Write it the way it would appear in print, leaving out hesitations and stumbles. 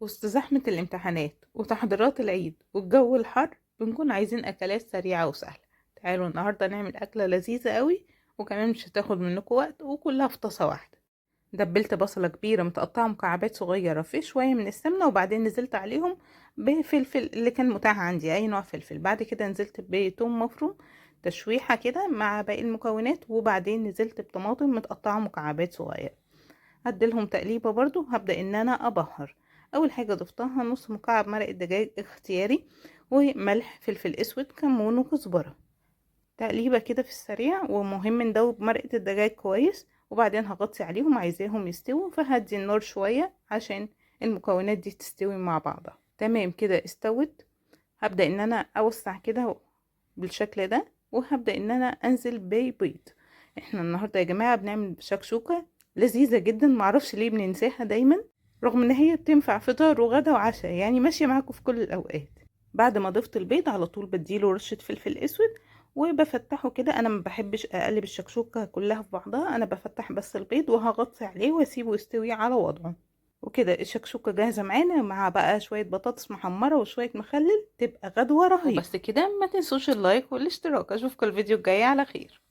وسط زحمة الامتحانات وتحضيرات العيد والجو الحر بنكون عايزين أكلات سريعة وسهلة. تعالوا النهاردة نعمل أكلة لذيذة قوي، وكمان مش هتاخد منكم وقت، وكلها في طاسة واحدة. دبلت بصلة كبيرة متقطعة مكعبات صغيرة في شوية من السمنة، وبعدين نزلت عليهم بفلفل اللي كان متاح عندي، أي نوع فلفل. بعد كده نزلت بتوم مفروم تشويحة كده مع باقي المكونات، وبعدين نزلت بطماطم متقطعة مكعبات صغيرة. هديلهم تقليبة برضو. هبدأ ان انا ابهر. اول حاجة ضفتها نص مكعب مرق الدجاج اختياري، وملح، فلفل اسود، كمون، وكزبرة. تقليبة كده في السريع، ومهم ندوب مرقة الدجاج كويس. وبعدين هغطي عليهم، عايزاهم يستووا فهدي النار شوية عشان المكونات دي تستوي مع بعضها. تمام كده استوت. هبدأ ان انا اوسع كده بالشكل ده، وهبدأ ان انا انزل ببيض. احنا النهاردة يا جماعة بنعمل شكشوكة لذيذة جدا، معرفش ليه بننساها دايما، رغم ان هي بتنفع فطار وغدا وعشاء، يعني ماشية معاكم في كل الاوقات. بعد ما ضفت البيض على طول بديله رشة فلفل اسود وبفتحه كده. انا ما بحبش اقلب الشكشوكة كلها في بعضها، انا بفتح بس البيض وهغطي عليه واسيبه يستوي على وضعه. وكده الشكشوكة جاهزة معانا، مع بقى شوية بطاطس محمرة وشوية مخلل، تبقى غدوة رهيبة. وبس كده، ما تنسوش ال like والاشتراك. اشوفكم الفيديو الجاي على خير.